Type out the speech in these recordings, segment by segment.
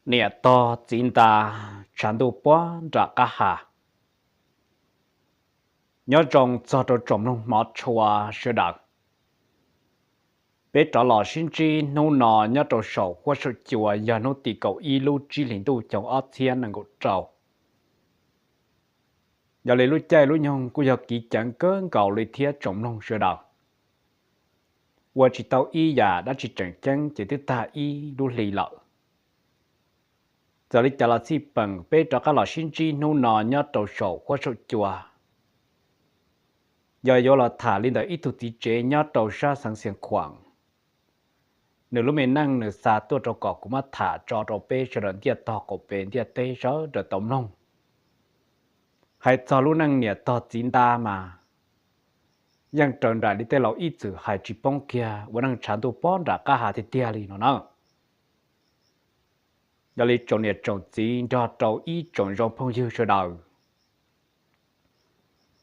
Niam tog txiv nta, tshav ntuj puag nram qab ha. Nyob zoo txog rau tsoom mloog hmov tshua sawv daws. Peb rov los sib ntsib hnub no nyob rau saum huab saum cua yog hnub tim kaum ib lub tsib hlis ntuj xyoo ob txhiab nees nkaum rau. Yog li lub caij lub nyoog kuj yog kiv ceev kawg nkaus li thiab tsoom mloog sawv daws. Ua tsis tau ib yam dab tsi tseem ceeb ces twb tag ib lub hli lawm. Txawm li cas los txhij peem peb rov qab los sib ntsib hnub no nyob rau saum huab saum cua. Yog yuav los tham li ntawm ib tug txiv tsev nyob rau sab xeev Xiav Khuam, nws lub me neej nws xa tuaj rau kom kuv muab tham tso rau peb sawv daws ntiaj tog qaum pes ntiaj teb sawv daws tau mloog. Hais txog lub neej niam tog txiv nta mas yeej raws nraim li tej laus ib txwm hais tsis poob kiag, ua neej tshav ntuj puag nram qab ha tiag tiag li no na. Yog li tsoom niam tsoom txiv nrog rau ib tsoom zoo phooj ywg sawv daws,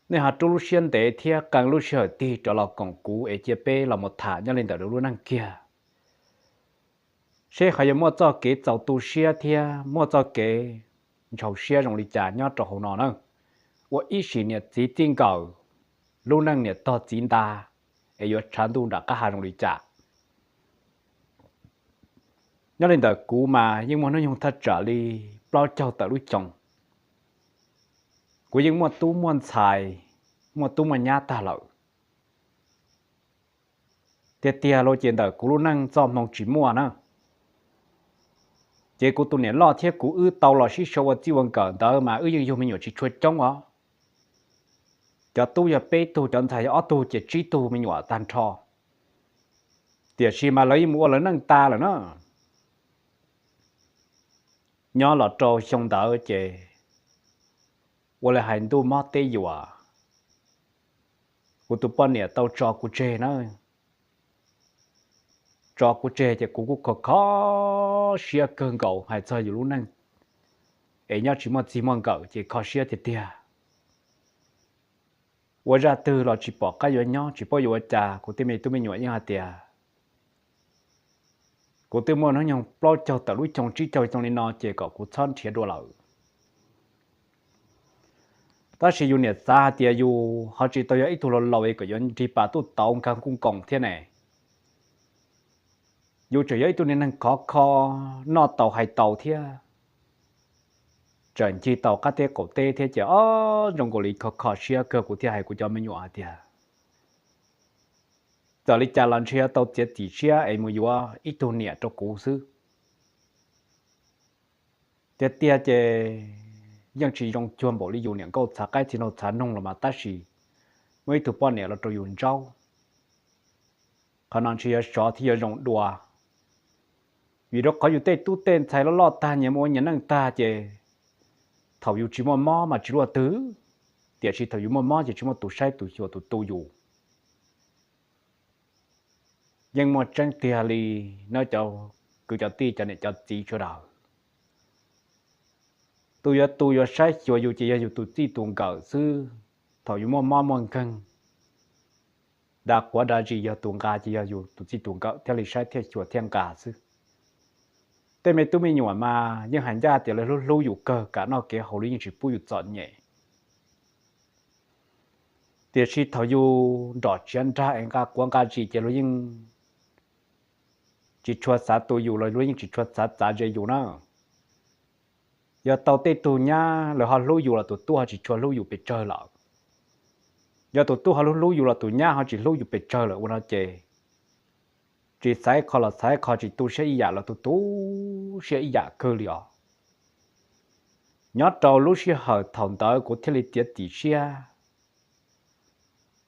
nej ho rub lub siab ntev thiab qee lub sij hawm tig rov los koom kuv es cia peb los mus tham nyob li ntawm lub neej kiag, seb qhov yuav muaj txoj kev txaus tu siab thiab muaj txoj kev ntshaus siab zoo li cas nyob rau hauv no na. Ua ib sim niam txiv txij nkawm, lub neej niam tog txiv nta es yuav tshav ntuj nram qab ha zoo li cas. Nyob li ntawm kuv mas yeej muaj hnub nyoog thaj tsam li plaub caug tawm lub xyoo. Kuv yeej muaj tub muaj ntxhais, muaj tub muaj nyab tag lawm. Tiag tiag los ces ntawm kuv lub neej txoj hmoo tsis muaj na, ces kuv tus niam loj thiab kuv wb tau los sib sau ua txij ua nkawm ntawd mas wb yeej yug me nyuam tsis tshua coob os. Cov tub yog peb tug, cov ntxhais yog ob tug ces tsib tug me nyuam tag nrho. Tiam sis mas lawv yeej mus ua lawv neej tas lawm na. Nyob los rau xyoo ntawd ces ua li hais ntuj mob teb yuam, kuv tus poj niam tau tso kuv tseg na. Tso kuv tseg ces kuv kuj kho kho siab kawg nkaus hais txog yus lub neej es nyob tsis muaj txij muaj nkawm ces kho siab tiag tiag. Ua zaj twg los tsis pom qab yuav nyob, tsis paub yuav ua cas. Kuv tej me tub me nyuam yeej hais tias kuv twb muaj hnub nyoog plaub caug tawm lub xyoo tsib caug xyoo li no ces kom kuv txhob nrhiav dua lawm. Tab sis yus niam xav hais tias yus ho tsis tau yog ib tug laus laus es kom yuav nrig pas tuj tauv nkag nkuj nkoos thiab ne. Yus tseem yog ib tug niag neeg khov kho, noj tau hais tau thiab, tseem ncig tau qab teb qaum teb thiab ces ob zoo nkaus li kho kho siab kawg. Kuv thiaj hais kuv cov me nyuam hais tias txawm li cas los ntshe yuav tau txiav txim siab es mus yuav ib tug niam rau kuv xwb. Tiag tiag ces yeej tsis zoo cuag npaum li yus niam nkauj txhav qaib txiv nraug txhav noog los mas tab sis muaj ib tug poj niam los rau yus ntsaub. Qhov no ntshe yuav sov thiab yuav zoo dua, vim rau qhov yus tej tub tej ntxhais loj loj tag nyias mus ua nyias neej tag ces thaum yus tsis muaj mob mas tsis luaj twg, tiam sis thaum yus muaj mob ces tsis muaj tus saib tus xyuas tus tu yus. Yeej muaj tseeb tiag li na cov kwv cov tij cov niam cov txiv sawv daws. Tus yuav tu yuav saib xyuas yus ces yog yus tus txij tus nkawm xwb. Thaum yus muaj mob muaj nkeeg, da quav da zis yog tus nqa ces yog yus tus txij tus nkawm thiaj li saib thiaj xyuas thiaj nqa xwb. Tej me tub me nyuam mas yeej hais ncaj tias lawv hlub hlub yus kawg, kev noj kev haus los yeej tsis pub yus txom nyem. Tiam sis thaum yus nrom tsiav nrag es nqa quav nqa zis ces luag yeej tsis tshua xav tu yus los luag yeej tsis tshua xav txav ze yus na. Yog tau tej tug nyab lawv ho hlub yus los tus tub ho tsis tshua hlub yus pes tsawg lawm. Yog tus tub ho hlub hlub yus los tus nyab ho tsis hlub yus pes tsawg lawm ua no ces tsis xaiv qho los xaiv qho, tsis tu siab ib yam los tu tu siab ib yam kawg li os. Nyob rau lub sij hawm thaum ntawd kuv thiaj li txiav txim siab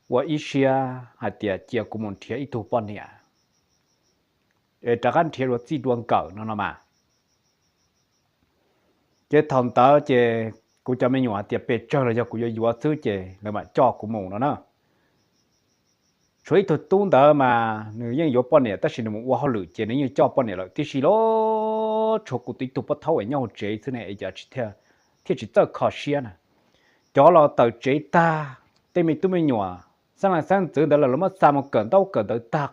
ua ib siab hais tias cia kuv mus nrhiav ib tug poj niam es rov qab nrhiav dua txij dua nkawm no no mas. Ces thaum ntawd ces kuv cov me nyuam hais tias pes tsawg los yog kuv yuav yuav xwb ces lawv mam coj kuv mus no na. Tshuav ib tug tub ntawd mas nws yeej yuav poj niam tab sis nws mus ua hauj lwm ces nws yeej coj poj niam lawm tib si los tshuav kuv ib tug pab thaub es nyob hauv tsev xwb ne es cas thiaj tsis txawj kho siab na. Cov los tawm tsev tag, tej me tub me nyuam xeeb leej xeeb ntxwv ntawd los lawv muab xa mus kawm ntaub kawm ntawv tag,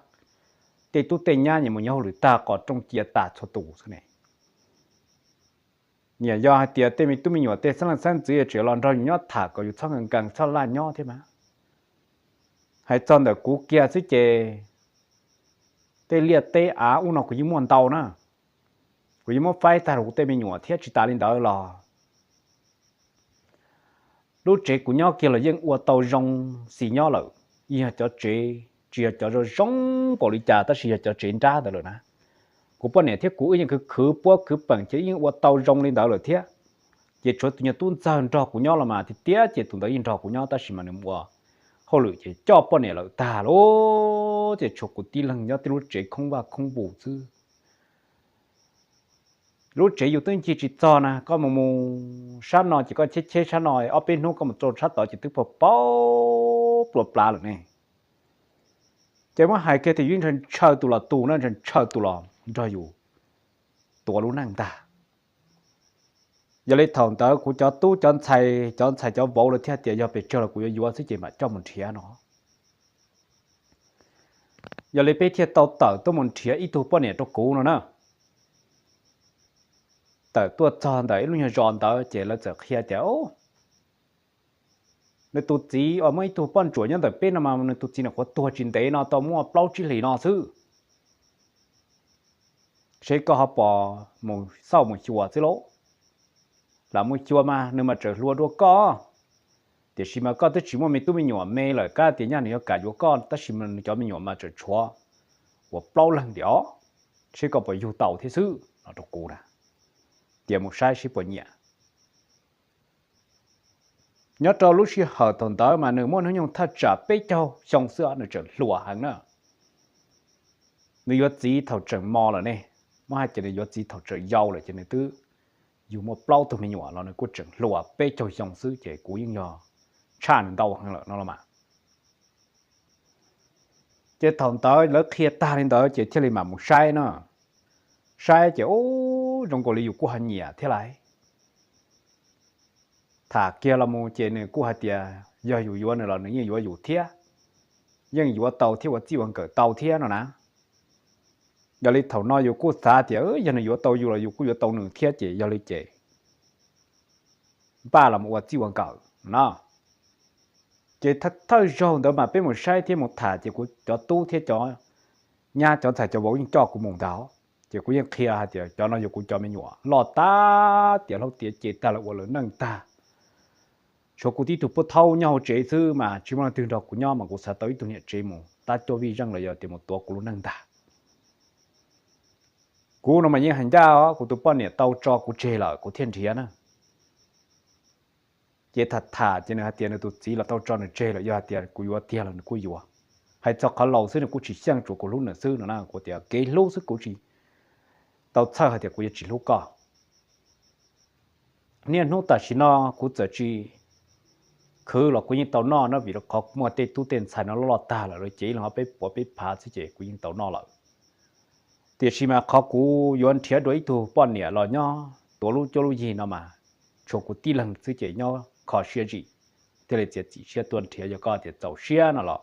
tej tub tej nyab nyias mus nyob hauj lwm tag qos rooj cia tas txhua tus xwb ne. Niam yog hais tias tej me tub me nyuam tej xeeb leej xeeb ntxwv yuav tseem los nrog yus nyob tham kom yus txhob nkees nkees txhob laj nyob thiab mas. Hais txog ntawm kuv kiag xwb ces tej liaj teb av ub no kuv yeej muaj ntau na. Kuv yeej muab faib tag rau kuv tej me nyuam thiab tsis tas li ntawd los lub tsev kuv nyob kiag los yeej ua tau zoo xis nyob lawm. Yeej yog cov tsev tsis yog cov zoo zoo npaum li cas tab sis yog cov tsev nrab ntawd lawm na. Kuv poj niam thiab kuv wb yeej khwv khwv puab khwv peem ces yeej ua tau zoo li ntawd lawm thiab. Ces tshuav tus nyuag tub ntxawg nrog kuv nyob los mas tiag tiag ces tus ntawd yeej nrog kuv nyob tab sis mas nws mus ua hauj lwm ces coj poj niam lawm tag lauj. Ces tshuav kuv tib leeg nyob tib lub tsev khoob vaj khoob vus xwb. Lub tsev yus twb ncig tsis txog na, koj mus mus sab no ces koj cheb cheb sab no, ob peb hnub koj mus rau sab tod ces twb pau pau plua plav lawm ne. Ces muab hais kiag tias yus ntshaw ntshaw tus los tus na, ntshaw ntshaw tus los nrog yus tuav lub neej ntag. Yog li thaum ntawd kuv cov tub cov ntxhais cov ntxhais cov vauv lawv thiaj tias yog pes tsawg los kuv yuav yuav xwb ces mam coj mus nrhiav no. Yog li peb thiaj tau tawm tuaj mus nrhiav ib tug poj niam rau kuv no na. Tawm tuaj txog ntawm ib lub nyuag zos ntawd ces lawv txawm qhia tias nws tus txiv uas muaj ib tug poj ntsuam nyob ntawm peb no mas nws tus txiv nyuam qhuav tuag tsis ntev no tau muaj plaub tsib hlis no xwb. Seb koj ho pom mus xauj mus xyuas xwb lauj. Lam mus xyuas mas nws mas tseem hluas dua koj, tiam sis mas koj twb tsis muaj me tub me nyuam me lawm, kab tias nyaj nws yuav kam yuav koj tab sis mas nws cov me nyuam mas tseem tshuav uas plaub leeg tiag os. Seb koj puas yug tau thiab xwb no rau kuv na, tias mus saib seb puas nyiam. Nyob rau lub sij hawm thaum ntawd mas nws muaj hnub nyoog thaj tsam peb caug xyoo xwb, nws tseem hluas heev na. Nws yuav txiv thaum tseem mos lawm ne, muab hais tias nws yuav txiv thaum tseem yau lawm ces nws twb yug muaj plaub tug me nyuam los nws kuj tseem hluas peb caug xyoo xwb ces kuv yeej yog tshaj nws ntau heev lawm no los mas. Ces thaum ntawd lawv qhia tag li ntawd ces thiaj li mam mus saib no. Saib ces ub, zoo nkaus li yus kuj ho nyiam thiab lauj. Tham kiag los mus ces nws kuj hais tias yog yus yuav nws los nws yeej yuav yus thiab, yeej yuav tau thiab ua txij ua nkawm tau thiab no na. Yog li thaum no yus kuj xav tias yog nws yuav tau yus los yus kuj yuav tau nws thiab ces yog li ces npaj los mus ua txij ua nkawm no. Ces thawj zaug ntawd mas peb mus saib thiab mus tham ces kuv cov tub thiab cov nyab cov ntxhais cov vauv yeej coj kuv mus ntag. Ces kuv yeej qhia hais tias cov no yog kuv cov me nyuam loj tag tiav hlau tiav ceg tag lawm ua lawv neej tag. Tshuav kuv tib tug pub thaub nyob hauv tsev xwb mas tsis muaj leej twg nrog kuv nyob mas kuv xav tau ib tug niam tsev mus tab cuaj vij zeej los yog tias mus tuav kuv lub neej ntag. Kuv no mas yeej hais ncaj os, kuv tus poj niam tau tso kuv tseg lawm kuv thiaj nrhiav na. Ces tham tham ces nws hais tias nws tus txiv los tau tso nws tseg lawm, yog hais tias kuv yuav tiag los nws kuj yuav. Hais txog qhov laus xwb nws kuj tsis xyeej, tsuas kuv hlub nws xwb no na. Kuv tias kev hlub xwb kuv tsis tau txhawj hais tias kuv yuav tsis hlub koj. Niaj hnub tam sim no kuv txawm tsis khwv los kuv yeej tau noj na, vim rau qhov muaj tej tub tej ntxhais no loj loj tag lawm, lawv cev ib leeg ob peb puas peb phav xwb ces kuv yeej tau noj lawm. Tiam sis mas qhov kuv yuav nrhiav dua ib tug poj niam los nyob tuav lub cuab lub yig no mas tshuav kuv tib leeg xwb ces nyob kho siab zim, thiaj li txiav txim siab tuaj nrhiav. Yog koj tias txaus siab no los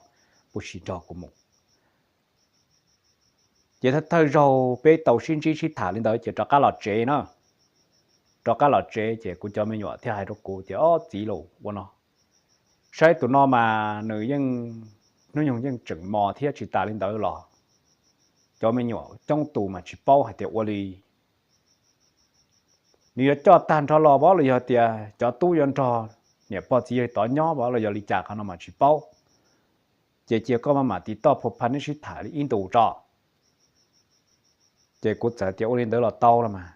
puas sim nrog kuv mus. Ces thawj thawj zaug peb tau sib ntsib sib tham li ntawd ces rov qab los tsev na. Rov qab los tsev ces kuv cov me nyuam thiaj hais rau kuv tias, Ob txiv, los ua no, saib tus no mas nws yeej hnub nyoog yeej tseem mos thiab tsis tas li ntawd los cov me nyuam coob tus mas tsis paub hais tias ua li nws yuav coj tag nrho los vov los yog tias cov tub yuav nrog niam pog txiv yawg tod nyob vov los yog li cas, qhov no mas tsis paub. Ces cia koj maj mam tiv toj phua pha neb sib tham li ib ntus tso. Ces kuv txawm tias, Ua li ntawd los tau los mas,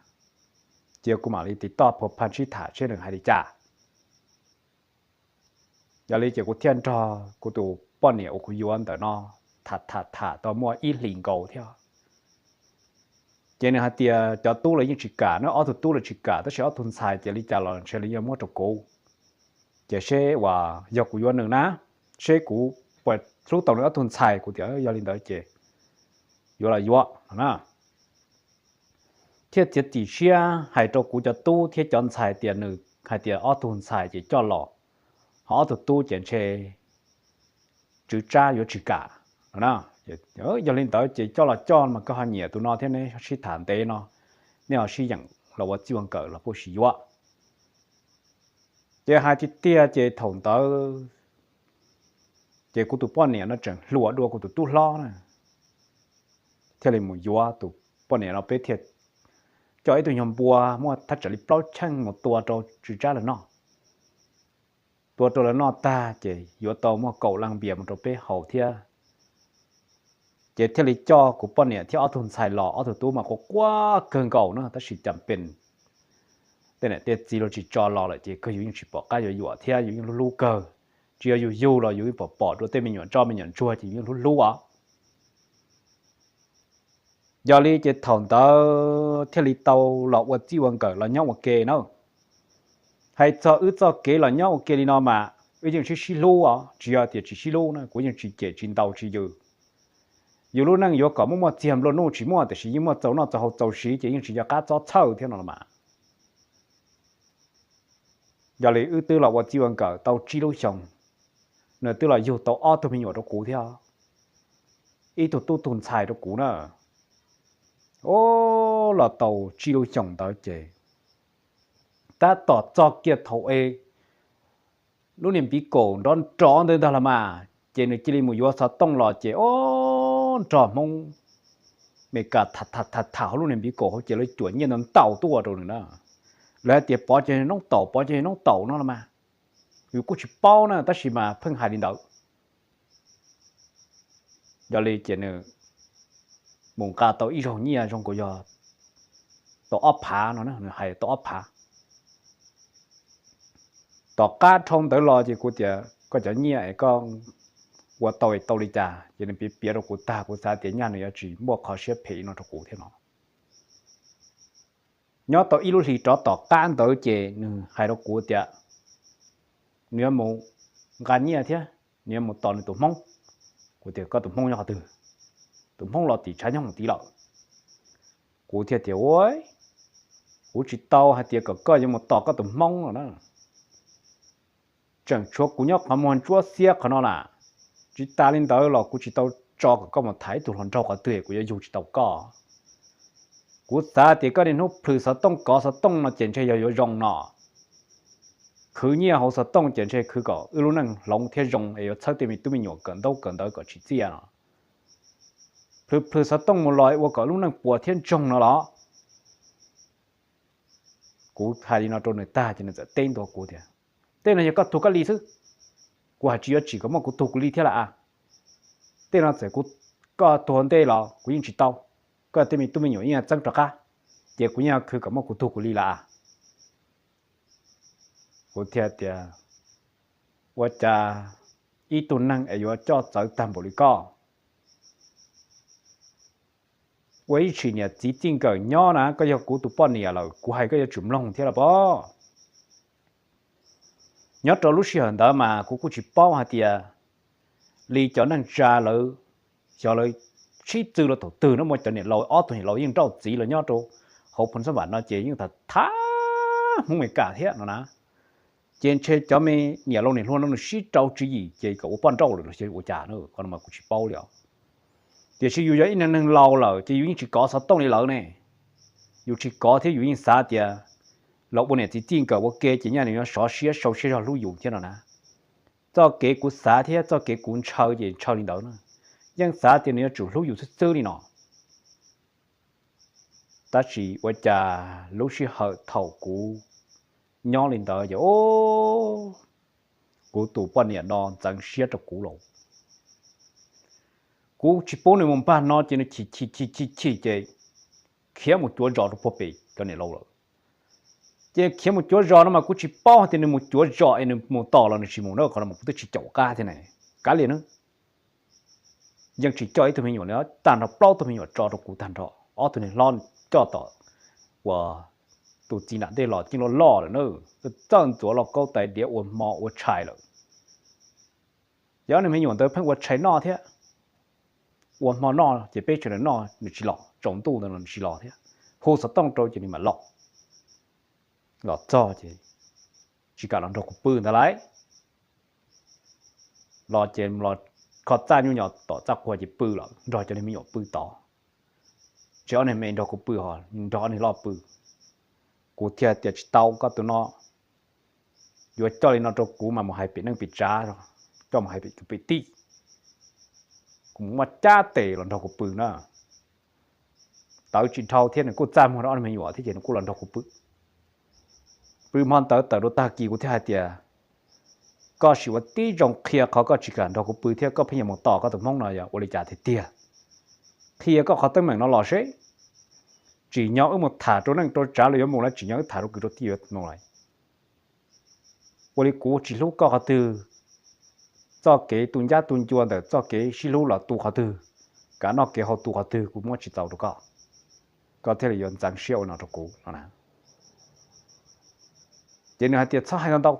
cia kuv mam li tiv toj phua pha sib tham seb nws hais li cas. Yog li ces kuv thiaj nrog kuv tus poj niam uas kuv yuav ntawm no tham tham tham tau muaj ib hlis nkaus thiab. Ces nws hais tias cov tub los yeej tsis kam na, ob tug tub los tsis kam tab sis ob tug ntxhais ces li cas los ntshe li yuav muab rau kuv. Ces seb uas yog kuv yuav nws na, seb kuv puas hlub tau nws ob tug ntxhais. Kuv tias, Yog li ntawd ces yuav los yuav no na. Thiaj txiav txim siab hais rau kuv cov tub thiab cov ntxhais tias nws hais tias ob tug ntxhais ces coj los, ho ob tug tub ces ntshe tswv tsab yuav tsis kam no na. Yog li ntawd ces coj los coj mas koj ho nyiam tus no thiab neb sib tham ntev no, nej ho sib yeem los ua txij ua nkawm los puab sim yuav. Ces hais tiag tiag ces thaum ntawd ces kuv tus poj niam no tseem hluas dua kuv tus tub hlob na, thiaj li mus yuav tus poj niam no, peb thiaj coj ib tug nyuag npua muaj thaj tsam li plaub cheej mus tua rau tsw tsab lawv noj. Tua rau lawv noj tag ces yuav tau muaj kaum las npias mus rau peb haus thiab. Ces thiaj li coj kuv poj niam thiab ob tug ntxhais los, ob tug tub mas quaj quaj kawg nkaus na, tab sis cas pes tej niam tej txiv luag tsis tso los lawm ces kawg yus yeej tsis pom qab yuav yuam thiab, yus yeej hlub hlub kawg. Tsis yog yus yug los yus yeej pom pom dua tej me nyuam ntsoj me nyuam ntsuag ces yus yeej hlub hlub os. Yog li ces thaum ntawd thiaj li tau los ua txij ua nkawm los nyob ua ke na. Hais txog wb txoj kev los nyob ua ke li no mas wb yeej sib sib hlub os, tsis yog tias tsis sib hlub na, kuv yeej tsis cem tsis ntaus tsis yws. Yus lub neej yuav kom muaj muaj txiag nplua nuj tsis muaj, tiam sis yeej muaj txaus noj txaus haus txaus siv ces yeej tsis nco qab txob txhawj thiab no los mas. Yog li wb twb los ua txij ua nkawm tau tsib lub xyoos, nws twb los yug tau ob tug me nyuam rau kuv thiab, ib tug tub tug ntxhais rau kuv na. Ub, los tau tsib lub xyoos ntawd ces tab tom txog kiag thaum es lub niag npiv kaum nrov nrov ntawd ntag los mas, ces nws cia li mus yuav xov tooj los ces ub, nrog Hmoob Amelikas tham tham tham hauv lub niag npiv kaum hauv ces lawv cuam nyiaj ntau ntau tuaj rau nws na. Lawv hais tias pov cov noob taum, pov cov noob taum no los mas, yus kuj tsis paub na tab sis mas pheej hais li ntawd. Yog li ces nws mus nqa tau ib zaug nyiaj zoo nkaus yog tau ob phav no, nws hais tau ob phav. Tom qab dhau ntawd los ces kuv tias koj cov nyiaj es koj ua tau es tau li cas, ces nws piav piav rau kuv tag kuv xav tias nyaj nws yuav tsis muaj qhov siab phem no rau kuv thiab no. Nyob tau ib lub hlis rov tom qab ntawd ces nws hais rau kuv tias nws yuav mus nqa nyiaj thiab nws yuav mus tos nws tus hmoob. Kuv tias koj tus hmoob nyob qhov twg? Tus hmoob los tim tshav nyoog tid lawm. Kuv thiaj tias ua, kuv tsis tau hais tias kom koj yuav mus tos koj tus hmoob no na. Tseem tshuav kuv nyob qhov muag ntsuab xiab qhov no las. Tsis tas li ntawd los kuv tsis tau tso kom koj mus tham ib tug hluas nraug qhov twg, kuv yuav yug tsis tau koj. Kuv xav tias koj niaj hnub plhws xov tooj kov xov tooj no ces ntshe yog yuav zoo no. Khwv nyiaj hauv xov tooj ces ntshe khwv kom wb lub neej hloov thiab zoo es yuav txhawb tej me tub me nyuam kawm ntaub kawm ntawv kom tsim txiaj no. Plhws plhws xov tooj mus los ua kom lub neej puas thiab ntsoog no los. Kuv hais li no rau nws tag ces nws txawm teb ntua kuv tias tej no yog koj tug koj li xwb. Kuv hais tsis yuav tsim kom muaj kuv tug kuv li thiab las a. Tej no txawm kuv, koj tuag ntej los kuv yeej tsis tau. Koj tej me tub me nyuam yeej txeeb rov qab, ces kuv yeej khwv kom muaj kuv tug kuv li las a. Kuv thiaj tias ua cas ib tug neeg es yuav coj txawv tag npaum li koj. Ua ib tshim niam txiv txij nkawm nyob na, koj yog kuv tus poj niam lawm kuv hais koj yuav tsum mloog thiab los pob. Nyob rau lub sij hawm ntawd mas kuv kuj tsis paub hais tias li cov neej tsa lawv, xyov lawv sib txwv los thaum twg no, muaj cov niam laus, ob tug niam laus yeej nrauj txiv los nyob rau hauv Phoo Xab Vam no ces yeej tham tham Hmoob Amelikas thiab no na. Ces ntshe cov me niam laus niam hluas no nws sib rau tswv yim ces kom ua poj nrauj lawm los sis ua cas na, qhov no mas kuv tsis paub li os. Tiam sis yus yog ib neeg laus lawm ces yus yeej tsis kov xov tooj li lawv ne. Yus tsis kov thiab yus yeej xav tias los ua niam txiv txij nkawm ua ke ces nyaj nws yuav sov siab sau siab zog hlub yus thiab no na. Txoj kev kuv xav thiab txoj kev kuv ntshaw ces ntshaw li ntawd na. Yeej xav tias nws yuav tsum hlub yus xwb xwb li no. Tab sis ua cas lub sij hawm thaum kuv nyob li ntawd ces kuv tus poj niam no ntxeev siab rau kuv lawm. Kuv tsis pub nws mus npaj no ces nws chim chim chim chim chim ces khiav mus cuav zos rau puag pem cov niam laus lawm. Ces khiav mus cuav zos no mas kuv tsis paub hais tias nws mus cuav zos es nws mus tos los nws tsis mus na, qhov no mas kuv twb tsis caum qab thiab ne. Kav liam na, yeej tsis coj ib tug me nyuam li, tag nrho plaub tug me nyuam tso rau kuv tag nrho, ob tug niag hlob coj tom uas tus txiv nram ntej los yeej loj loj lawm na, txawj ntxuav lauj kaub tais diav ua hmo ua tshais lawm. Ces ob niag me nyuam ntawd pheej ua tshais noj thiab ua hmo noj ces peb tsev neeg noj nws tsis los, tsaus ntuj ntawd los nws tsis los thiab, hu xov tooj rau ces nws mam los. Los txog ces tsis kam los nrog kuv pw ntawd lauj. Los ces los kho txaj nyuj nyos tom txaj qhua ces pw lawm, nrog cov niag me nyuam pw tod. Tsis ob niag me nrog kuv pw ho nrog ob niag loj pw. Kuv thiaj tias tsis tau, koj tus no yuav coj li no rau kuv mas mus hais pem neej pem tsav, coj mus hais pem kwv pem tij, kuv mus muaj cab tes los nrog kuv pw na. Tawv tsis dhau thiab nws kuj txaj muag rau ob niag me nyuam thiab ces nws kuj los nrog kuv pw. Pw hmo ntawd tawm rau tag kis kuv thiaj hais tias koj sim ua tib zoo qhia qhov koj tsis kam nrog kuv pw thiab koj pheej yuav mus tos koj tus hmoob no yog ua li cas tiag tiag. Qhia koj qhov teeb meem no los seb, tsim nyog wb mus tham rau neej rau tsav los yuav mus lawm, tsim nyog wb tham rau kwv rau tij yuav mus lawm. Ua li kuv tsis hlub koj qhov twg, txoj kev tu ncab tu ncua ntawm txoj kev sib hlub los tu qhov twg, kav noj kev haus tu qhov twg kuv muab tsis tau rau koj, koj thiaj li yuav ntxeev siab ua no rau kuv no na. Ces nws hais tias txhob hais ntau ntau,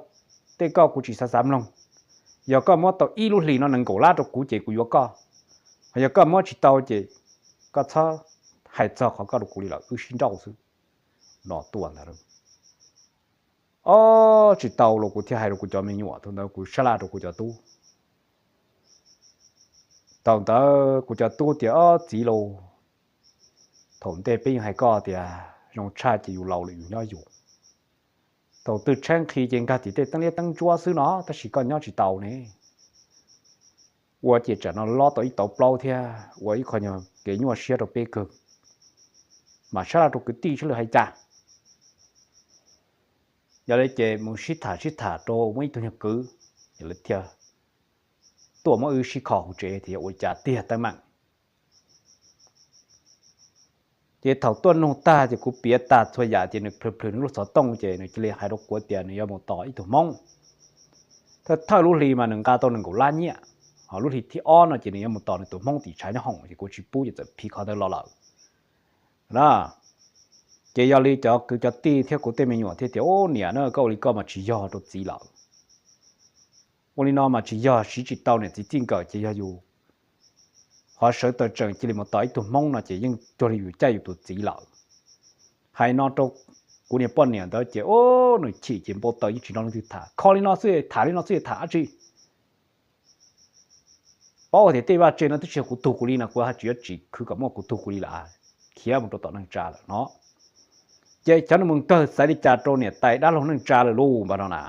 tej koj kuv tsis xav xav mloog. Yog koj muab tau ib lub hlis no nees nkaum lab rau kuv ces kuv yuav koj, ho yog koj muab tsis tau ces koj txhob hais txog qhov koj rau kuv li lawm, wb sib nrauj xwb no tuaj ntag. Ob, tsis tau los kuv thiaj hais rau kuv cov me nyuam, thaum ntawd kuv sab laj rau kuv cov tub. Thaum ntawd kuv cov tub tias ob txiv lauj, thaum ntej peb yeej hais koj tias zoo tshaj ces yus laus lawm yus nyob yus. Thaum twg tshaib nqhis ces nkag tim tej teeb liab teeb ntsuab xwb no, tab sis koj nyob tsis tau ne. Ua ces tsam no lob tau ib tauv plaub thiab ua ib qho nyuag kev nyuaj siab rau peb kawg, mas sab laj rau kwv tij sib lwm hais cas. Yog li ces mus sib tham sib tham rau muaj ib tug nyuag kwv, yog li thiaj tuaj muab wb sib kho hauv tsev tias yog ua li cas tiag teeb meem. Ces thaum tuaj nug tag ces kuv piav tag txhua yam ces nws plhws plhws nws lub xov tooj ces nws cia li hais rau kuv tias nws yuav mus tos ib tug hmoob. Thawj thawj lub hli mas nws nqa tau nees nkaum lab nyiaj, ho lub hli thib ob no ces nws yuav mus tos nws tus hmoob tim tshav nyob hoom ces kuv tsis pub ces txawm phiv qhov ntawd los lawm na. Ces yog li cov kwv cov tij thiab kuv tej me nyuam thiaj tias ub niam na, koj ua li koj mas tsis yog rau txiv lawm. Ua li no mas tsis yog, siv tsis tau niam txiv txij nkawm ces yog yus qhov sawv tawm tseem cia li mus tos ib tug hmoob no ces yeej cuag li yus caij yus tus txiv lawm. Hais no rau kuv niag poj niam ntawd ces ub nws chim ces npau taws yeej tsis nrog leej twg tham, kho li no xwb tham li no xwb tham dab tsi. Paub tias tej vaj tse no twb tsis yog kuv tug kuv li no kuv ho tsis yuav tsim khwv kom muaj kuv tug kuv li lawm, khiav mus rau tom neej tsa lawm no. Ces cov neeg mus kawg xaiv li cas rau niam tais dab laug neej tsa lawm lauj npag no na.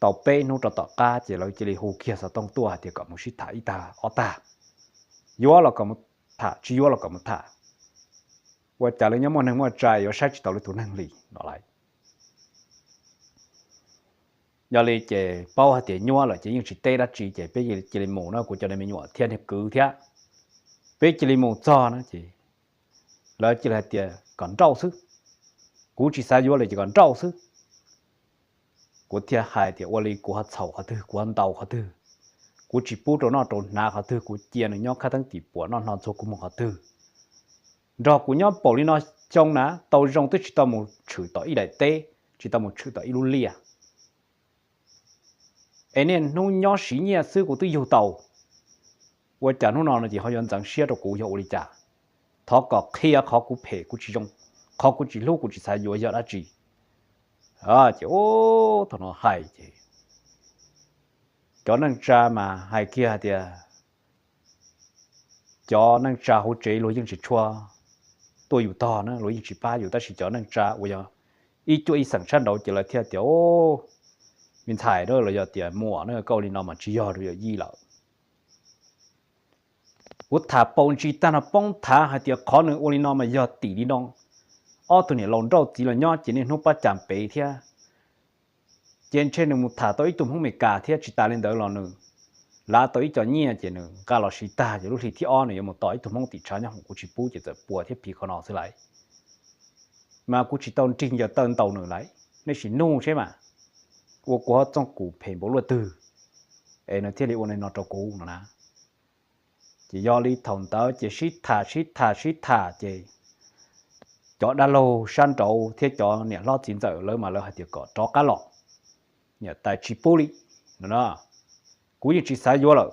Tau peb hnub rau tom qab ces lawv cia li hu kiag xov tooj tuaj hais tias kom mus sib tham ib tag ob tag, yuav los kom mus tham, tsis yuav los kom mus tham. Ua cas lawv nyob muaj neeg muaj tsa yuav saib tsis taus lawv tus neeg li no lauj. Yog li ces paub hais tias nyuaj lawm ces yeej tsis teb dab tsi ces peb cia li mus na, kuv cov me nyuam thiab niag kwv thiab. Peb cia li mus txog na ces lawv cia li hais tias kom nrauj xwb, kuv tsis xav yuav lawm ces kom nrauj xwb. Kuv thiaj hais tias ua li kuv ho txhaum qhov twg, kuv ho ntaus qhov twg, kuv tsis pub rau noj rau hnav qhov twg, kuv cia nws nyob khab theeb tim puam noj hno ntxuag kua muag qhov twg. Nrog kuv nyob paum li no xyoo na, tau zoo twb tsis tau mus tshwm tom ib daim teb, tsis tau mus tshwm tom ib lub liaj. Es niaj hnub nyob siv nyiaj xwb kuv twb yug tau, ua cas hnub no no ces ho yuav ntxeev siab rau kuv yog ua li cas? Thov kom qhia qhov kuv phem kuv tsis zoo, qhov kuv tsis hlub kuv tsis xav yuav yog dab tsi? Ces ub thaum no hais ces cov neej tsa mas hais kiag hais tias cov neej tsa hauv tsev luag yeej tsis tshua tuaj yus tog na, luag yeej tsis pab yus, tab sis cov neej tsa uas yog ib cuab ib xeem sab nraud ces lawv thiaj tias, me ntxhais na los yog tias muam na, koj ua li no mas tsis yog rau yawm yij lawm. Kuv tham paus ntsis tag no poob thav hais tias qhov nws ua li no mas yog tim li no, ob tug niam laus nrauj txiv los nyob ces niaj hnub pab cas pem thiab. Ces ntshe nws mus tham tau ib tug Hmoob Meskas thiab, tsis tas li ntawd los nws lav tau ib co nyiaj ces nws nqa los siv tag ces lub hli thib ob nws yuav mus tos ib tug Hmoob tim tshav nyob hoom, kuv tsis pub ces txawm puas thiab phiv qhov no xwb lauj. Mas kuv tsis tau nrig ncaws taw ntaus nws lauj, nej sim nug seb mas. Ua kuv ho txooj kum phem npaum luaj twg es nws thiaj li ua li no rau kuv no na. Ces yog li thaum ntawd ces sib tham sib tham sib tham ces cov dab laug sab nraud thiab cov niam hlob txiv ntxawm lawv mas lawv hais tias kom rov qab los, niam tais tsis pub li no. Kuv yeej tsis xav yuav lawm,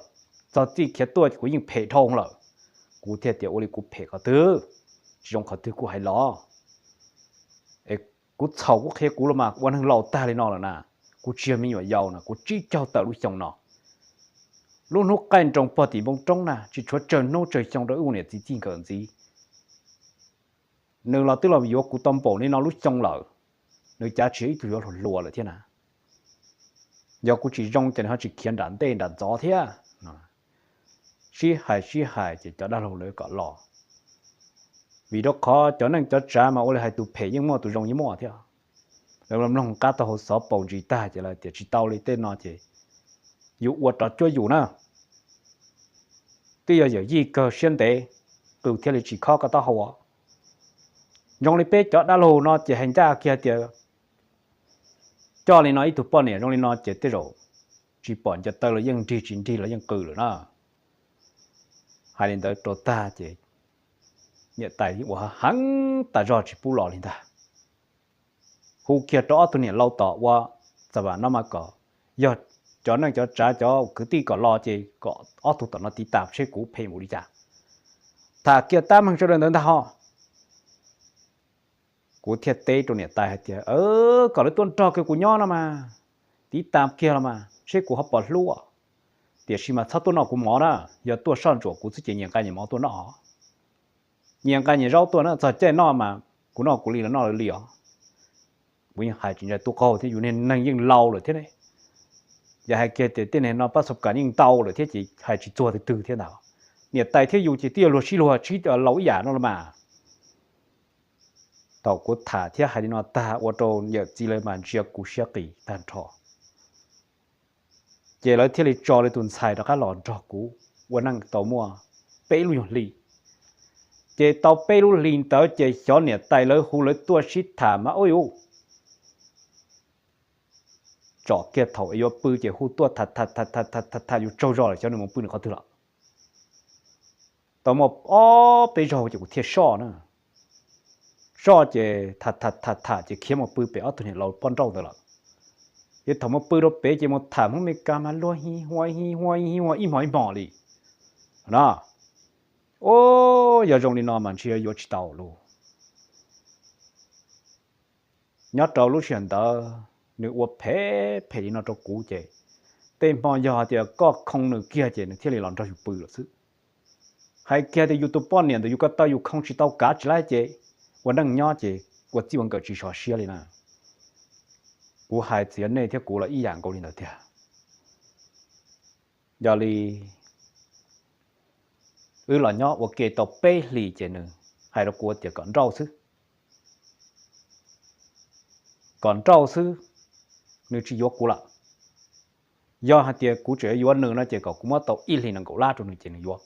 txog txij khiav tuaj ces kuv yeej phem dhau lawm. Kuv thiaj tias ua li kuv phem qhov twg, tsis zoo qhov twg kuv hais los. Es kuv txhaum kuv qhia kuv los mas, ua neeg laus tag li no lawm na, kuv tsis yog me nyuam yaus na, kuv tsib caug tawm lub xyoo no. Lub hnub qaij nroos pog tim npoo roob na, tsis tshuav tsawg hnub tsawg xyoo rau wb ua niam txiv txij nkawm ntxiv. nws los twb los yuav kuv tau npaum li no lub xyoo lawm, nws cav tsis yog ib tug yuav hluas hluas lawm thiab na. Yog kuv tsis zoo ces nws ho tsis khiav nram ntej nram ntxov thiab. Sib hais sib hais ces cov dab laug lawv kom los, vim rau qhov cov neej cov tsav mas ua li hais tus phem yeej muaj tus zoo yeej muaj thiab. Lawv mloog qab tau hauv xov paus ntsis tag ces lawv tias tsis tau li tej no ces yus ua rov cuab yus na. Twb yog yawm yij kawg siab ntev, qws thiaj li tsis khob koj taub hau. Zoo li peb cov dab laug no ces hais ncaj kiag tias coj li no ib tug poj niam zoo li no ces tej zaum tsis pom ncaws taw los yeej nrig, tsis nrig los yeej qws lawm na. Hais li ntawd rau tag ces niam tais ua heev tas zog tsis pub los li ntag. Hu kiag rau ob tug niam laus tom ua txav vam no mas kom yog cov neej cov tsav cov kwv tij kom los ces kom ob tug tom no tiv tas seb kuv phem npaum li cas. Tham kiag tab meeg sawv daws ntawd ntag ho. Kuv thiaj teb rau niam tais hais tias, kom lawv tuaj nrog kiag kuv nyob no mas, tiv tas kiag los mas seb kuv ho puas hlub. Tiam sis mas txhob tuaj noj kuv mov na, yog tuaj soj ntsuam kuv xwb ces nyias nqa nyias mov tuaj noj. Nyias nqa nyias zaub tuaj na, txog caij noj mas kuv noj kuv li, lawv noj lawv li os. Kuv yeej hais tsis ntshai tub qaug thiab, yus niag neeg yeej laus lawm thiab ne. Yog hais kiag tias tej niag no pab xav kam yeej ntau lawm thiab ces hais tsis txuag twg twg thiab ntag. Niam tais thiab yus ces twb yog luag sib luag txib laus ib yam no los mas. Thaum kuv tham thiab hais li no tag ua rau yawm txiv lawv mas ntsia kuv siab qis tag nrho. Ces lawv thiaj li tso lawv tus ntxhais rov qab los nrog kuv ua neej tau muaj peb lub nyuag hli. Ces tau peb lub hlis ntawd ces xyov niam tais lawv hu lawv tuaj sib tham mas ub yuv, tsom kiag thaum es yuav pw ces hu tuaj tham tham tham tham tham tham yus tsaug zog lawm xyov nws mus pw nws qhov twg lawm. Tau muaj ob peb zaug ces kuv thiaj soj na. Soj ces tham tham tham tham ces khiav mus pw pem ob tug niam laus poj nrauj ntawd lawm. Ces thaum mus pw rau pem ces mus tham Hmoob Mes Kas mas luag hi hua hi hua hi hua ib hmos ib hmos li na. Ub, yog zoo li no mas ntshe yuav tsis tau lauj. Nyob rau lub sij hawm ntawd nws ua phem phem li no rau kuv ces tej hmo yog hais tias koj khoo nws kiag ces nws thiaj li los nrog yus pw lawm xwb. Hais kiag tias yus tus poj niam ntawm yus ko taw yus khoo tsis tau kav tsis laib ces ua neej nyob ces ua txij ua nkawm tsis sov siab li na. Kuv hais txiav nej thiab kuv los ib yam nkaus li ntawd tiag. Yog li wb los nyob ua ke tau peb hlis ces nws hais rau kuv tias kom nrauj xwb. Kom nrauj xwb, nws tsis yuav kuv lawm. Yog hais tias kuv tseem yuav nws no ces kom kuv muab tau ib hlis nees nkaum lab rau nws ces nws yuav.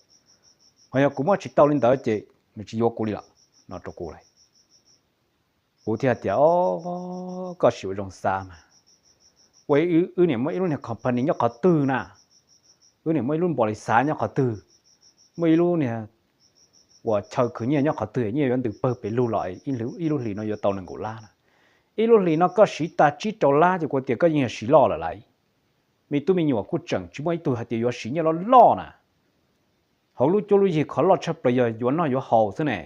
Ho yog kuv muab tsis tau li ntawd ces nws tsis yuav kuv li lawm no rau kuv lawm. Kuv thiaj tias, o, koj sim ua zoo xav mas, ua wb niam muaj ib lub niag company nyob qhov twg na, wb niam muaj ib lub npaus lis xav nyob qhov twg, muaj ib lub niag uas chaw khwv nyiaj nyob qhov twg, nyiaj yuav ntws pawg pes lug los ib lub hlis no yuav tau nees nkaum lab na. Ib lub hlis no koj siv tag tsib rau lab ces kuv tias koj yeej yog siv loj lawm lauj. Me tub me nyuam kuj tseem tsis muaj ib tug hais tias yuav siv nyiaj loj loj na. Hauv lub cuab lub yig qhov loj tshaj plaws yog yuav noj yuav haus xwb ne.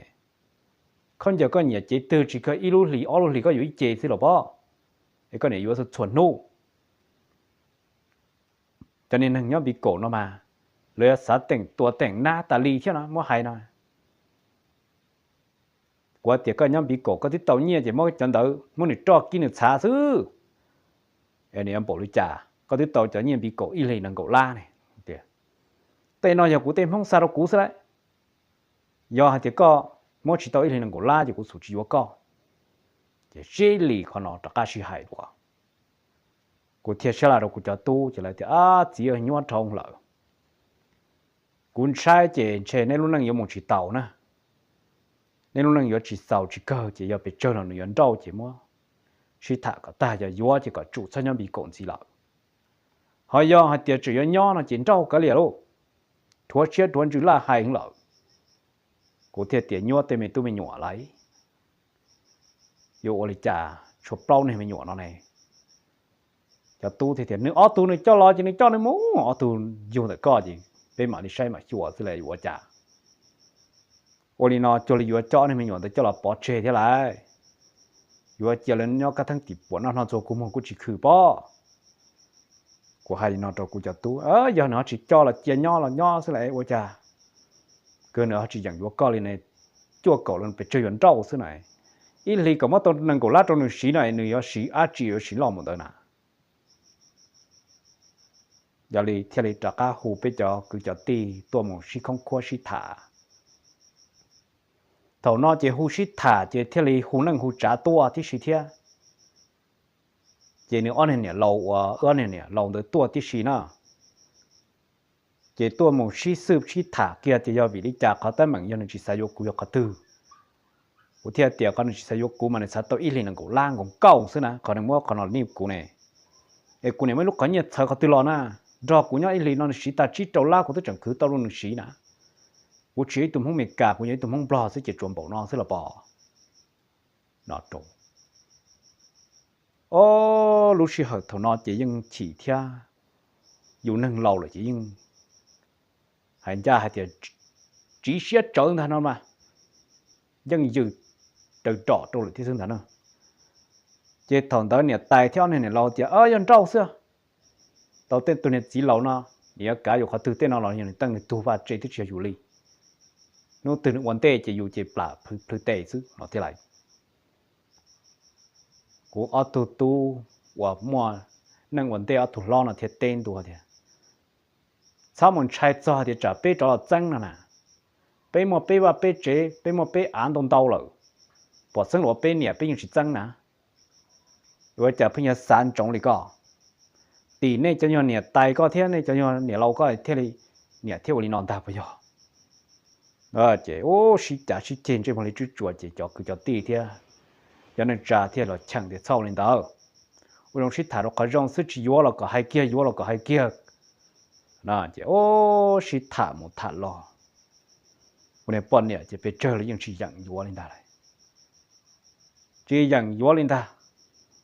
Khaub ncaws koj nyiam cev twg tsis kawg ib lub hlis ob lub hlis koj yuav ib ce xwb los pob, es koj niam yuav txhua hnub. Cov niag neeg nyob Npis Kaum no mas, lawv yuav xav teem tua teem nab tas li thiab no muab hais no. Kuv tias koj nyob Npis Kaum koj twb tau nyiaj ces muab cov ntawd muab nws roj kib nws txhav xwb. Es nws yuav npaum li cas, koj twb tau cov nyiaj Npis Kaum ib hlis nees nkaum lab ne. Tias tej no yog kuv tej Hmoob xa rau kuv xwb lauj. Yog hais tias koj muab tsis tau ib hlis nees nkaum lab ces kuv xum tsis yuav koj. Ces sib lim qhov no rov qab sib hais dua. Kuv thiaj sab laj rau kuv cov tub ces lawv tias, ab txiv, nyuaj dhau lawm. Kuv ntshai ces ntshe neb lub neej yuav mus tsis taus na. Neb lub neej yuav tsis txaus tsis kawg ces yog pes tsawg los nws yuav nrauj ces muab sib tham kom tag, yog yuav ces kom tsum txhob nyob Npis Kaum ntxiv lawm. Ho yog hais tias tseem yuav nyob no ces nrauj kav liam lauj. Rhuav siab rhuav ntsws laj hais heev lawm. Kuv thiaj tias nyuaj tej me tub me nyuam lauj, yuav ua li cas tshuav plaub niag me nyuam no ne. Cov tub thiaj tias nws ob tug nws coj los ces nws coj nws mus, ob tug yug ntawm koj ces peb mam li saib mam xyuas xwb las yuav ua cas. Ua li no cuag li yuav coj ob niag me nyuam ntawd coj los pov tseg thiab lauj. Yuav cia lawv nyob kaj theeb tim puam noj hno txog kua muag kuj tsis khw pob. Kuv hais li no rau kuv cov tub, yog nws ho tsis coj los cia nyob los nyob xwb las ua cas, kawg nws ho tsis yeem yuav koj li ne. cuaj kaum los pes tsawg yuav nrauj xwb na. Ib hlis kom muab tau nees nkaum lab rau nws siv no nws yuav siv dab tsi yuav siv loj mus ntawd na. Yog li thiaj li rov qab hu peb cov kwv cov tij tuaj mus sib khoob khuab sib tham. Thaum no ces hu sib tham ces thiaj li hu neej hu tsav tuaj tib si thiab. Ces nws ob niag niam laus uas wb ob niag niam laus ntawd tuaj tib si na, ces tuaj mus sib xwb sib tham kiag tias yog vim li cas qhov teeb meem yog nws tsis xav yuav kuv yog qhov twg. Kuv thiaj tias qhov nws tsis xav yuav kuv mas nws xav tau ib hlis nees nkaum lab nkaus nkaus xwb na, qhov nws muab qhov no nij kuv ne. Es kuv niam muaj ib lub qhov nyiaj txhawv qhov twg los na, nrog kuv nyob ib hlis no nws siv tag tsib rau lab kuv twb tseem khwv tau rau nws siv na. Kuv tsis yog ib tug Hmoob Mes Kas, kuv yog ib tug Hmoob Nplog xwb ces tsuas npaum no xwb los pom no rau. Ob, lub sij hawm thaum no ces yeej chim thiab, yus neeg laus lawm ces yeej hais ncaj hais tias tsiv siab tsawv ntag no mas, yeej yws raws rom rau lawm thiab xwb ntag na. Ces thaum ntawd niam tais thiab ob niag niam laus tias yog nrauj xwb, tau tej tug niag txiv laus no, nws yuav kav yus qhov twg tej no los yog nws teej nws tug vaj tse twb tsis yog yus li. Hnub twg nws ua ntej ces yus ces plam plhws tes xwb no thiab lawm. Kuv ob tug tub uas muaj neej ua ntej ob tug hlob no thiaj teb ntua tias, txhob mus ntshai txog tias tsam peb rov los txeeb no na. Peb muaj peb vaj peb tsev, peb muaj peb av ntau ntau lawm, pom xeeb los ua peb niam peb yeej tsis txeeb na. Ua cas pheej yuav xav ntsoov li koj? Tim nej cov nyuag niam tais koj thiab nej cov nyuag niam laus koj thiaj li, niam thiaj ua li no ntag puas yog? Ces ub sib cav sib ceg ntsej muag li tswb tsuas ces cov kwv cov tij thiab cov neej tsa thiaj los cheem tias txhob ua li ntawd. Ua zoo sib tham rau qhov zoo xwb, tsis yuav los kom hais kiag, yuav los kom hais kiag. Ces ub sib tham mus tham los, kuv niag poj niam ces pes tsawg los yeej tsis yeem yuav li ntag lauj. Tsis yeem yuav li ntag.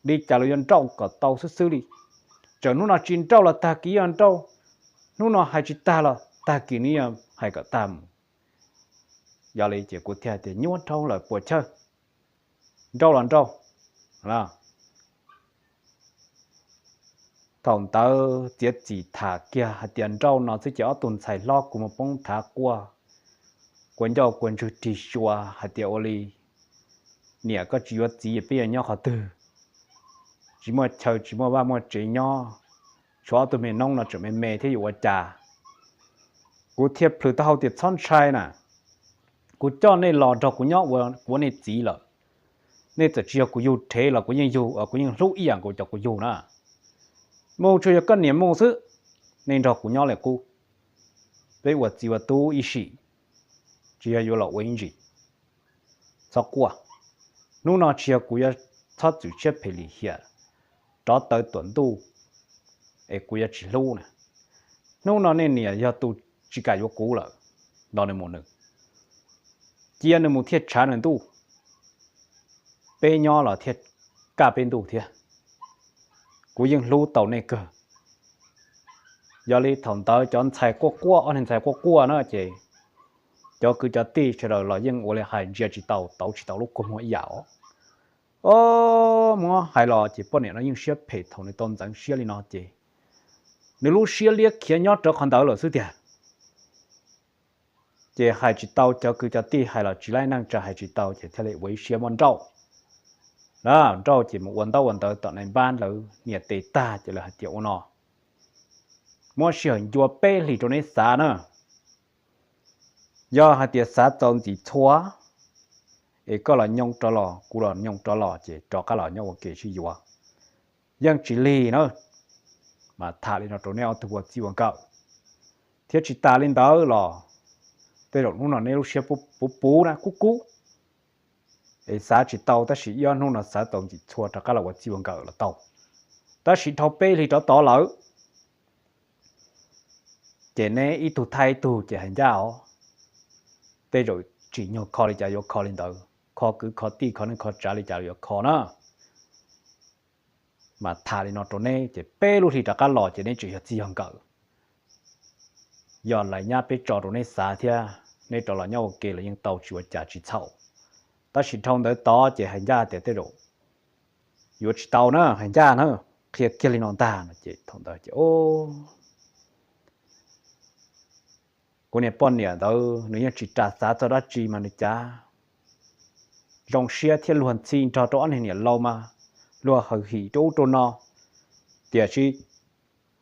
Li cas los yuav nrauj kom tau xwb xwb li. Txawm hnub no tsis nrauj los tag kis yuav nrauj, hnub no hais tsis tag los tag kis nws yuav hais kom tag mus. Yog li ces kuv thiaj tias nyuaj dhau lawm puas chawj, nrauj los nrauj. Thaum ntawd txiav txim tham kiag hais tias nrauj no xwb ces ob tug ntxhais hlob kuv mus poob thav quaj, kua ncauj kua ntswg rig xyuas hais tias ua li, niam koj tsis yuav txiv peb yuav nyob qhov twg? Tsis muaj chaw tsis muaj vaj muaj tsev nyob, tshuav ob tug me noob no tseem me me thiab yuav ua cas? Kuv thiaj plhws taub hau tias txhob ntshai na, kuv coj nej los nrog kuv nyob ua kuv ua nej txiv lawm. Nej txawm tsis yog kuv yug rhev los kuv yeej yug, kuv yeej hlub ib yam nkaus cov kuv yug na. Mus tsuas yog koj niam mus xwb, nej nrog kuv nyob li qub. Peb ua txiv ua tub ib sim, tsis yog yuav los ua ib ntsis. Txhob quaj, hnub no tsis yog kuv yuav txhob txwm siab phem lim hiam rov taw tuam ntuj es kuv yuav tsis hlub na. Hnub no nej niam yog tus tsis kam yuav kuv lawm, los nws mus nws, cia nws mus thiaj tshav nws ntuj, peb nyob los thiaj kaj peb ntuj thiab. Kuv yeej hlub tau nej kawg. Yog li thaum ntawd cov ntxhais quaj quaj, ob niag ntxhais quaj quaj na ces cov kwv cov tij sawv daws los yeej ua li hais ntsia tsis tau, tauv tsis tau lub kua muag ib yam os. Os, muab hais los ces poj niam no yeej siab phem, thaum nws tau ntxeev siab li no ces nws lub siab liab khiav nyob rawv qhov ntawd lawm xwb tiag. Ces hais tsis tau, cov kwv cov tij hais los tsis laib neej tsa, hais tsis tau ces thiaj li ua ib siab muab nrauj. Nrauj ces mus ua ntaub ua ntawv tom nais npab lawv niam tes tag ces lawv hais tias ua no, muab sij hawm ncua peb hlis rau neb xav na. Yog hais tias xav txaus ntxim txhua es koj los nyoo rov los, kuv los nyoo rov los ces rov qab los nyob ua ke sib yuav. Yeej tsis lig na, mas tham li no rau neb ob tug ua txij ua nkawm. Thiab tsis tas li ntawd los tej zaum hnub no neb lub siab puv puv na, kub kub, es xav tsis tau, tab sis ib ob hnub no xav txaus ntxim txhua rov qab los ua txij ua nkawm los tau. Tab sis dhau peb hlis rov tod lawm ces neb ib tug thab ib tug ces hais ncaj os. Tej zaum tsim nyog kho li cas yuav kho li ntawd, kho kwv kho tij kho neej kho tsav li cas yuav kho na. Mas tham li no rau neb ces peb lub hlis rov qab los ces neb tseem yog txij yog nkawm. Yog lawv nyab peb tso rau neb xav thiab, neb rov los nyob ua ke los yeej tau tsis ua cas tsis txhaum. Tab sis dhau ntawd tod ces hais ncaj tias tej zaum yuav tsis tau na, hais ncaj na, qhia kiag li no ntag no ces thaum ntawd ces kuv niag poj niam ntawd nws yeej tsis ras xav txog dab tsi mas nws cav zoo siab thiab luag ntxhi nrog rau ob niag niam laus mas luag hawm him rau ub rau no. Tiam sis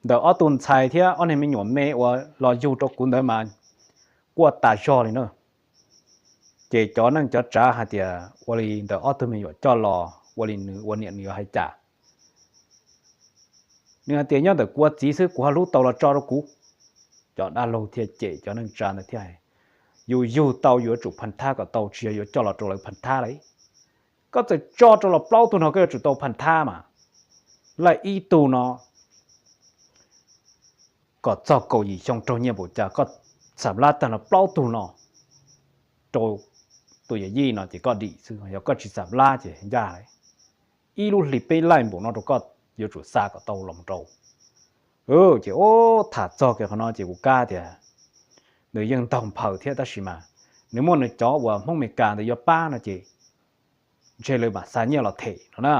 ntawm ob tug ntxhais thiab ob niag me nyuam me uas los yug rau kuv ntawd mas quaj tas zog li na. Ces cov neej cov tsav hais tias ua li ntawm ob tug me nyuam coj los ua li nws ua niam nws yuav hais cas. Nws hais tias nyob ntawm kuv ua txiv xwb kuv ho hlub tau los tso rau kuv. Cov dab laug thiaj cem cov neej tsa ntawd thiab hais, yus yug tau yus yuav tsum phaj thab kom tau, tsis yog yuav coj los rau lawv phaj thab lawm. Koj txawm tso rau los plaub tug no koj yuav tsum tau phaj thab mas. Laij ib tug no kom txog kaum yim xyoo raug nyiaj npaum cas koj xam lab tag no plaub tug no rau tus yawm yij no ces koj dim xwb, yog koj tsis xam lab ces ncaj. Ib lub hlis peb laij npaum no rau koj yuav tsum xa kom tau los rau. Ces ub tham txog kiag qhov no ces kuv kab tias nws yeej ntaug nphaws thiab tab sis mas nws muaj nws cov uas Hmoob Meskas ntawd yuav pab no ces ntshe lawv mam xa nyiaj los them no na.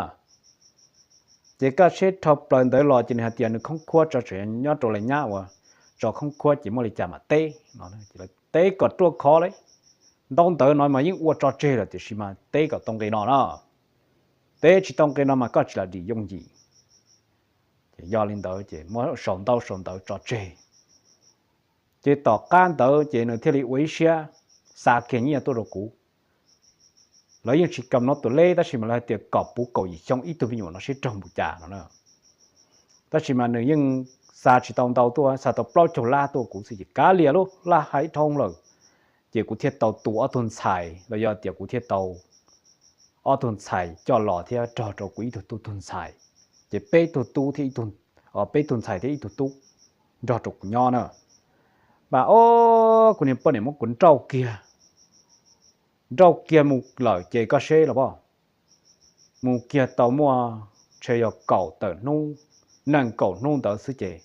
Ces kaj seb dhau plaws ntawd los ces nws hais tias nws khoob khuab tso tseem nyob rau lawv nyab uas tso khoob khuab ces muaj li cas mam teb no. Teb kom ruaj khov li. Ntaub ntawv no mas yeej ua tso tseg lawm tiam sis mas teb kom tau nqe no na. Teb tsis tau nqe no mas koj tsis lam dim yooj yim. Ces yog li ntawd ces muab sau ntaub sau ntawv tso tseg. Ces tom qab ntawd ces nws thiaj li ua ib siab xa kiag nyiaj tuaj rau kuv. Lawv yeej tsis kam no tus leb tab sis mas lawv hais tias kom puv kaum yim xyoo ib tug me nyuam no seb raug npaum cas no na. Tab sis mas nws yeej xa tsis tau ntau tuaj, xa tau plaub caug lab tuaj kuv xwb ces kav liam lub laj hais dhau lawm. Ces kuv thiaj tau tu ob tug ntxhais los yog tias kuv thiaj tau ob tug ntxhais coj los thiab nrog rau kuv ib tug tub tug ntxhais. Ces peb tug tub thiab ib tug, peb tug ntxhais thiab ib tug tub nrog rau kuv nyob na. Mas ob kuv niag poj niam muab kuv nrauj kiag, nrauj kiag mus lawm ces koj seb los pom, mus kiag tau muaj ntshe yog kaum tawm hnub, nees nkaum hnub ntawd xwb ces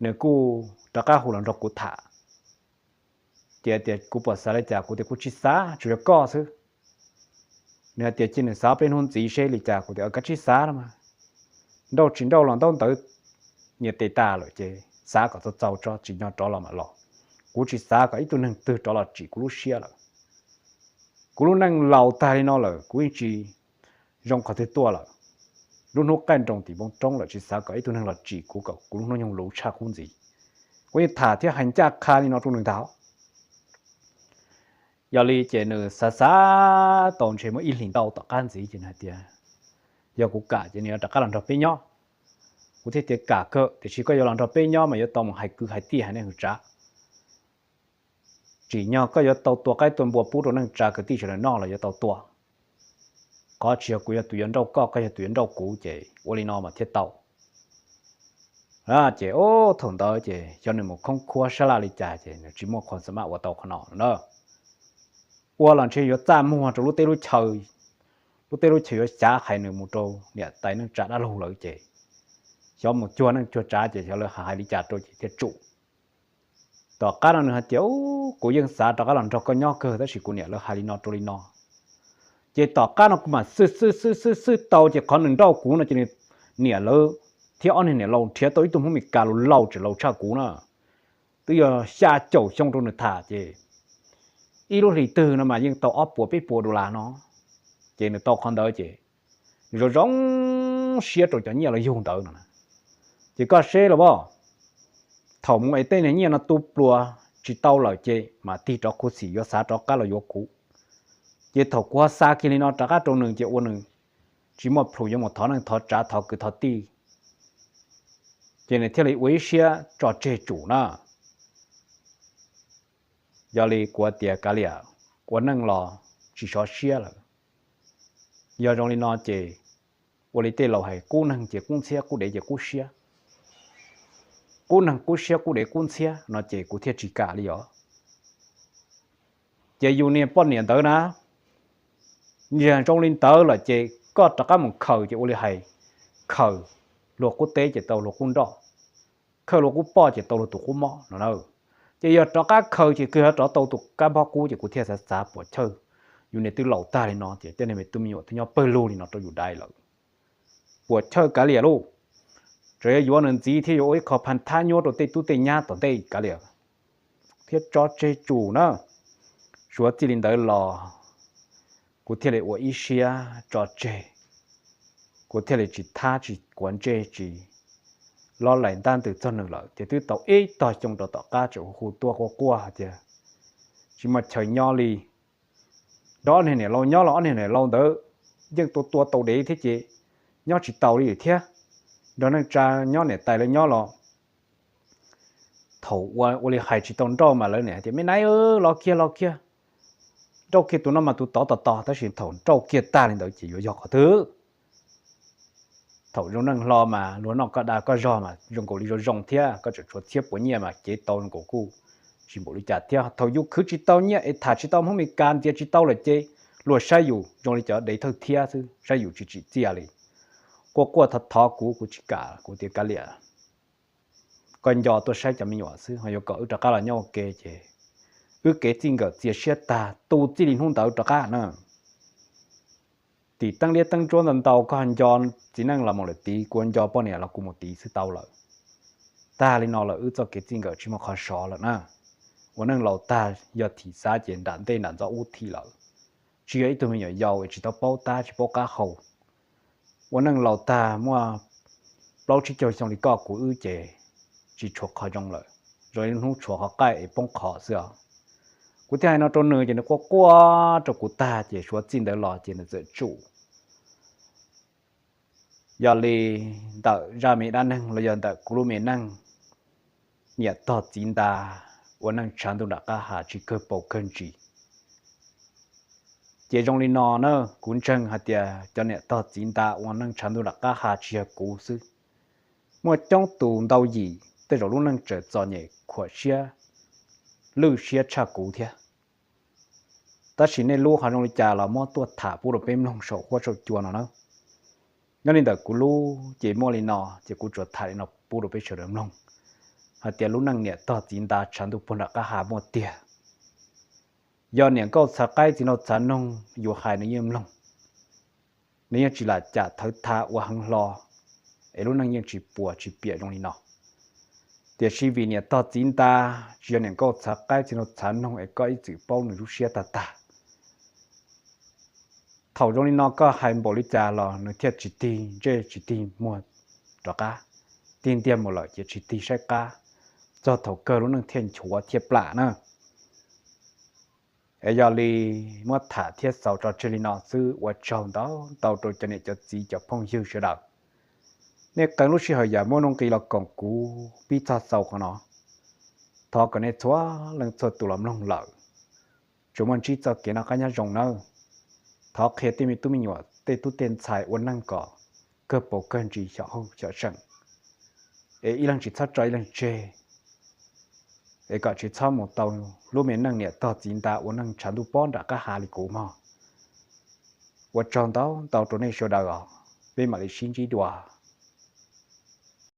nws kuj rov qab hu los nrog kuv tham. Ces tias kuv puas xav li cas, kuv tias kuv tsis xav, tsuas yog koj xwb. Nws hais tias cia nws xav peb hnub ntxiv seb li cas, kuv tias kav tsij xav no mas. Nrauj tsis nrauj los ntaub ntawv nyias tes tas lawm ces xav kom txaus txaus tso tsim nyog rov los mam los. Kuv tsis xav kom ib tug neeg twg rov los tsim kuv lub siab lawm. Kuv lub neej laus tag li no lawm kuv yeej tsis zoo qhov twg tuaj lawm. Lub hnub qaij nroos tim npoo roob lawm tsis xav kom ib tug neeg los tsim kuv kom kuv lub hnub nyoog luv tshaj qub ntxiv. Kuv yeej tham thiab hais ncaj qha li no rau nws ntag. Yog li ces nws xav xav tau ntshe muaj ib hlis ntau tom qab ntxiv ces nws hais tias yog kuv kam ces nws yuav rov qab los nrog peb nyob. Kuv thiaj tias kam kawg, tiam sis koj yuav los nrog peb nyob mas yuav tau mus hais kwv hais tij hais neej hais tsav. Tsim nyog koj yuav tau tua qaib tua npua pub rau neej tsa kwv tij sawv daws noj los yuav tau tua. Qhov tsis yog kuv yog tus yuav nrauj koj, koj yog tus yuav nrauj kuv ces ua li no mas thiaj tau. Ces thaum ntawd ces xyov nws mus khoob khuab sab laj li cas ces nws tsis muaj qhov xav maj ua tau qhov no na. Ua los ntshe yuav txaj muag rau lub teb lub chaw, lub teb lub chaw yuav xyav hais nws mus rau niam tais neej tsa dab laug lawm ces xyov mus cuag neej cuag tsav ces xyov lawv hais li cas rau ces thiaj tsum. Tom qab no nws hais tias kuv yeej xav rov qab los nrog koj nyob kawg tab sis kuv niam lawv hais li no rau li no. Ces tom qab no kuv mam xwb xwb xwb xwb xwb tau ces qhov nws nrauj kuv no ces nws niam lawv thiab ob niag niam laus nrhiav tau ib tug Hmoob Mes Kas laus laus tseem laus tshaj kuv na, twb yog xya caum xyoo rau nws tham ces ib lub hlis twg no mas yeej tau ob puas peb puas dollar no. Ces nws tau qhov ntawd ces nws zoo zoo siab rau cov nyiaj los yug ntawd no. Ces koj seb los pom, thaum mus es tej niag nyiaj no tu pluas tsis tau lawm ces mam tig rov khuv xim yuav xav rov qab los yuav kuv. Ces thaum kuv ho xa kiag li no rov qab rau nws ces ua nws tsis muaj plhus yuav mus thov neej thov tsav thov kwv thov tij, ces nws thiaj li ua ib siab tso tseg tsum na. Yog li kuv tias kav liam, ua neej los tsis sov siab lawm. Yog zoo li no ces ua li tej laus hais kub neeg ces kub ntxhiab, kub dev ces kub siab. Kub neeg kub siab kub dev kub ntxhiab no ces kuv thiaj tsis kam li os. Ces yus niag poj niam ntawd na, yog zoo li ntawd lawm ces koj rov qab mus khaws ces ua li hais, khaws luag qub teb ces tau luag qub nroj, khaws luag qub poj ces tau luag tus qub mob no na. Ces yog rov qab khaws ces kawg rov tau tus kab nphob qub ces kuv thiaj xav xav puas chawj, yus niag twb laus tag li no ces tej niag me tub me nyuam twb nyob pawg lug li no rau yus dai lawm. Puas chawj kav liam lauj, tseem yuav yuav nws ntxiv thiab yuav ua ib qho pha thab nyuab rau tej tub tej nyab tom ntej kav liam, thiab tso tseg tsum na. Suav txij li ntawd los kuv thiaj li ua ib siab tso tseg, kuv thiaj li tsis thab tsis kuav ntsej tsis lob lais ntab ntws txog nws lawm. Ces twb tau ib tog xyoo rau tom qab tseem hu tuaj quaj quaj tias tsis muaj chaw nyob li, nrog ob niag niam laus nyob los ob niag niam laus ntawd yeej tua tua tau dev thiab ces nyob tsis taus li thiab, nrog neej tsa nyob niam tais lawv nyob los thaum ua ua li hais tsis tau nrauj mas lawv niam tias me naiv los kiag los kiag, nrauj kiag tus no mas tus tod tos tos, tab sis thaum nrauj kiag tag li ntawd ces yuav yog qhov twg? Thaum zoo neej hlo mas luag noj koj dag koj zog mas zoo nkaus li zoo zoo thiab, koj tseem tshuav txhiab puas nyiaj mas cev tau zoo nkaus kuj tsis npaum li cas thiab. Thaum yus khwv tsis tau nyiaj es tham tsis tau Hmoob Mes Kas ntxias tsis tau lawm ces luag saib yus zoo li cov dev thawj thiab xwb, saib yus tsis tsim txiaj li. Quaj quaj thov thov kuv, kuv tsis kam, kuv tias kav liam, koj nco tuaj saib cov me nyuam xwb ho yuav kom wb rov qab los nyob ua ke ces wb kev txij nkawm txias siab tag tu txij li hnub ntawd rov qab na. Tim teeb liab teeb ntsuab ntau ntau koj nco txiv neej los mus lawm tid, kuv nco poj niam los kuv mus tid xwb tau lawm. Tag li no lawm wb txoj kev txij nkawm tsis muaj qhov sov lawm na. Ua neej laus tag yog thim xav ces nram ntej nram ntxov ub thim lawm, tsis yog ib tug me nyuam yaus es tsis tau paub tab tsis paub qab hau. Ua neej laus tag muaj plaub tsib caug xyoo li koj kuv wb ces tsis tshuav qhov zoo lawm, zoo li hnub tshuav qhov qaij es poob qhov xwb os. Kuv thiaj hais no rau nws ces nws quaj quaj rau kuv tag ces suav txij ntawd los ces nws txawm tsum. Yog li ntawm zaj me dab neeg los yog ntawm kuv lub me neej niam tog txiv nta ua neej tshav ntuj nram qab ha tsis kawg paus kawg ntsis. Ces zoo li no na, kuv ntseeg hais tias cov niam tog txiv nta ua neej tshav ntuj nram qab ha tsis yog kuv xwb, muaj coob tus ntau yim tej zaum lub neej tseem txom nyem khuam siab lwj siab tshaj kuv thiab. Tab sis nej lub ho zoo li cas los muab tuaj tham pub rau peb mloog saum huab saum cua no na. Nyob li ntawm kuv lub ces muaj li no ces kuv tsuas tham li no pub rau peb sawv daws mloog hais tias lub neej niam tog txiv nta tshav ntuj puag nram qab ha muaj tiag. Yog niam nkauj txhav qaib txiv nraug txhav noog yus hais nws yeej mloog, nws yeej tsis lam cam thawv tha ua heev hlo, es lub neej yeej tsis puas tsis piam zoo li no. Tiam sis vim niam tog txiv nta tsis yog niam nkauj txhav qaib txiv nraug txhav noog es koj ib txwm paub nws lub siab tag tag. Thaum zoo li no koj hais npaum li cas los nws thiaj tsis tig ntsej tsis tig muag rov qab, tig ntiag mus lawm ces tsis tig saib qab, txog thaum kawg lub neej thiaj nchuav thiaj plam na. Es yog li muab tham thiab xaus tso tseg li no xwb, ua tsaug ntau ntau rau cov niam cov txiv cov phooj ywg sawv daws. Nej qee lub sij hawm yam muaj nuj nqis los koom kuv pib txog xaus qhov no. Thov kom nej txhua leej txhua tus los mloog lawm tsuas muaj ntsib txoj kev noj qab nyob zoo nawb. Thov qhia tej me tub me nyuam tej tub tej ntxhais ua neej kom kawg paus kawg ntsis xyom hauj xyom seem, es ib leeg tsis txhob tso ib leeg tseg, es kom tsis txhob mus tau lub me neej niam tog txiv nta ua neej tshav ntuj pob nram qab ha li kuv mog. Ua tsaug ntau ntau rau nej sawv daws os, peb mam li sib ntsib dua.